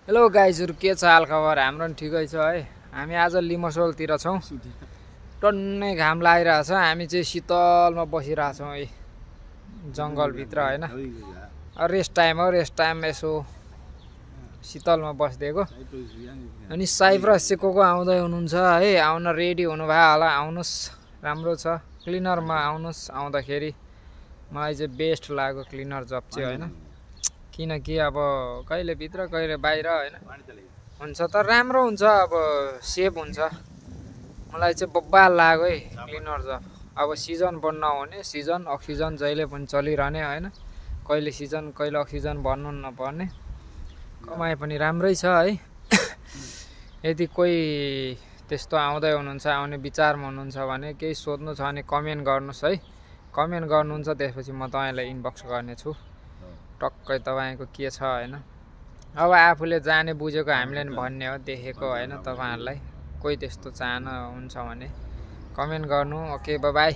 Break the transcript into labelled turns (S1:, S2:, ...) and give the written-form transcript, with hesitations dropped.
S1: Hello गाइजहरु के छ हाल खबर हाम्रो नि ठिकै छ है। हामी आज लिमसोलतिर छौं। टन्नै घाम लागिरहेछ। हामी चाहिँ शीतलमा बसिरहेछौं है जंगल भित्र हैन। रेस्ट टाइम हो, रेस्ट टाइम यसो शीतलमा बस्दिएको। अनि साइप्रस चाहिँ को आउँदै हुनुहुन्छ है, आउन रेडी हुनुभयो होला, आउनुस्। राम्रो छ। क्लिनरमा आउनुस्। आउँदाखेरि मलाई चाहिँ बेस्ट लाग्यो क्लिनर जब चाहिँ हैन। किनकि अब कहिले भित्र कहिले बाहिर हैन हुन्छ त राम्रो हुन्छ, अब सेभ हुन्छ। मलाई चाहिँ बब्बाल लाग्यो है क्लिनर जब। अब सिजन बन्न हुने, सिजन अक्सिजन जहिले पनि चलिरहने हैन। कहिले सिजन कहिले अक्सिजन भन्नु नपर्ने। कमाइ पनि राम्रै छ है। यदि कोही त्यस्तो आउँदै हुनुहुन्छ, आउने विचारमा हुनुहुन्छ भने केही सोध्नु छ भने कमेन्ट गर्नुस् है। कमेन्ट गर्नुहुन्छ, त्यसपछि म तपाईलाई इनबक्स गर्नेछु टक्कै तपाईको के छ हैन। अब आफूले जाने बुझेको हामीले नि भन्ने हो, देखेको हैन। तपाईहरुलाई कोही त्यस्तो चाहना हुन्छ भने कमेन्ट गर्नु। Okay, bye bye.